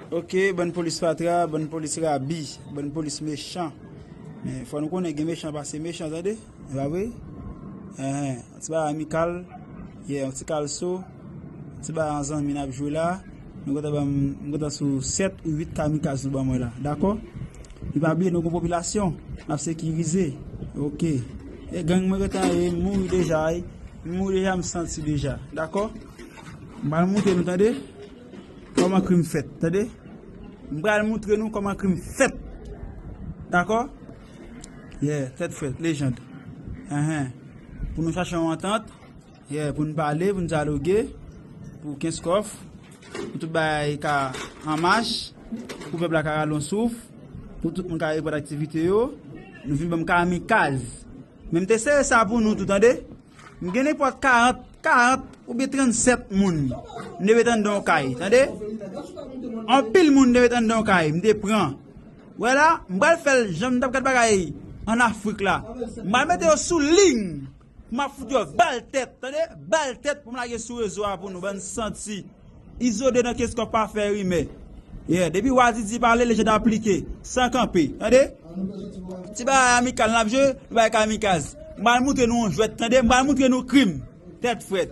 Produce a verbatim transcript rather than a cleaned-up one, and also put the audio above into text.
Ok, bann polis fatra, bann polis rabi, bann polis mechan. Men fò nou konnen gen mechan pase mechan, tande? E pa vre? Enhen, yon ti bagay amikal, yeah, yon ti kalso, yon ti bagay an zanmi n ap jwe la. Nou kontan ban m, m kontan sou sèt ou uit kamikaz nou ban mwen la, dakò? Li pa bliye nou gon popilasyon n ap sekirize. Ok. E gang mwen gentan ye, m mouri deja, wi. M mouri deja, m santi deja, dakò? M pral montre nou, tande? Kòman krim fèt, tande? M pral montre nou kòman krim fèt. Dakò? Yeah, tèt frèt, lejand. Enhen. Pou nou chache yon antant, yeah, pou nou pale, pou nou dyaloge, pou Kenskòf, pou tout bagay ka an mach, pou pèp la ka rale yon souf, pou tout moun ka reprann aktivite yo, nou vin ban m kamikaz. Men m te sere sa pou nou tou, tande? M gen nenpòt karant, karant oubyen trannsèt moun. M te mete anndan yon kay, tande? Anpil moun m te mete anndan yon kay, m te pran. Wè la, m pral fè l jan m t ap gad bagay ann Afrik la. M pral mete yo sou liy. M ap fout yo bal tèt, tande? Bal tèt pou m lage sou rezo a pou nou, bann santi. Izo de nan Kenskòf pa fè rimè. Yeah, depi Wa Didi pale, lejand aplike, san kanpe, tande? Ti bagay amikal n ap jwe, nou bay kamikaz. M pral montre nou yon jwèt, tande? M pral montre nou krim. Tèt frèt.